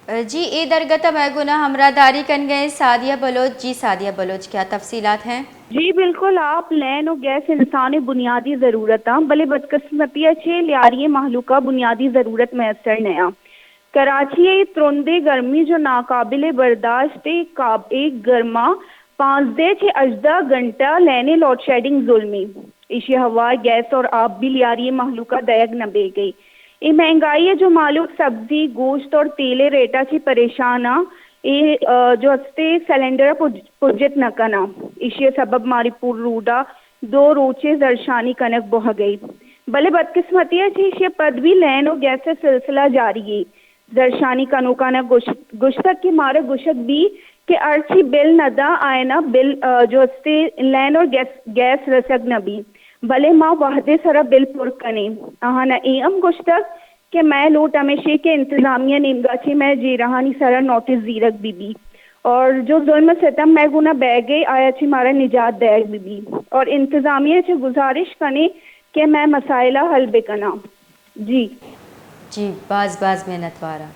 جی، اے درگت ء مئے گونا ہمراہداری کنگئے سعدیہ بلوچ۔ جی سعدیہ بلوچ، کیا تفصیلات ہیں؟ جی بالکل، آپ، لین و گیس انسان بنیادی ضرورت ہیں، بلے بدقسمتی ء چہ لیاری مخلوق ء بنیادی ضرورت میسر نیا۔ کراچی ء ترندیں گرمی جو ناقابل برداشت ء کاب-، ء گرما پانزدہ چہ ہژدہ گھنٹہ لین لوڈ شیڈنگ ظلمی۔ ایشی ہوار گیس اور آپ بھی لیاری مخلوق ء دیگ نہ بیگئی۔ اے مہنگائی ء جو مالوک سبزی، گوشت اور تیل ء ریٹا چی پریشان آں، اے، آ، جو استے سلنڈر ء پج-، پجت نہ کناں۔ ایشی ء سبب ماری پور روڈ ء دو روچے زرشانی کنگ بوہگئی۔ بلے بدقسمتی ء چہ ایشی ء پد بھی لین و گیس ء سلسلہ جاری ء۔ زرشانی کنوکان ء گوش-، گوشتگ کہ مارا گوشگ بی کہ ہرچی بل نہ داں آیانا بل، آ، جو استے لین اور گیس، گیس رسگ نہ بی۔ بلے ما وہدے سرا بل پر کنیں۔ آہانا اے ہم گوشتگ کہ مئے لوٹ ہمیشی کہ انتظامیہ نیمگا چہ مئے جیرہانی سرا نوٹس زیرگ بہ بی اور جو ظلم و ستم مئے گونا بیگے آیا چہ مارا نجات دیگ بہ بی اور انتظامیہ چہ گزارش کنیں کہ مئے مسائلہ حل بکناں۔ جی۔ جی، باز باز منتواراں۔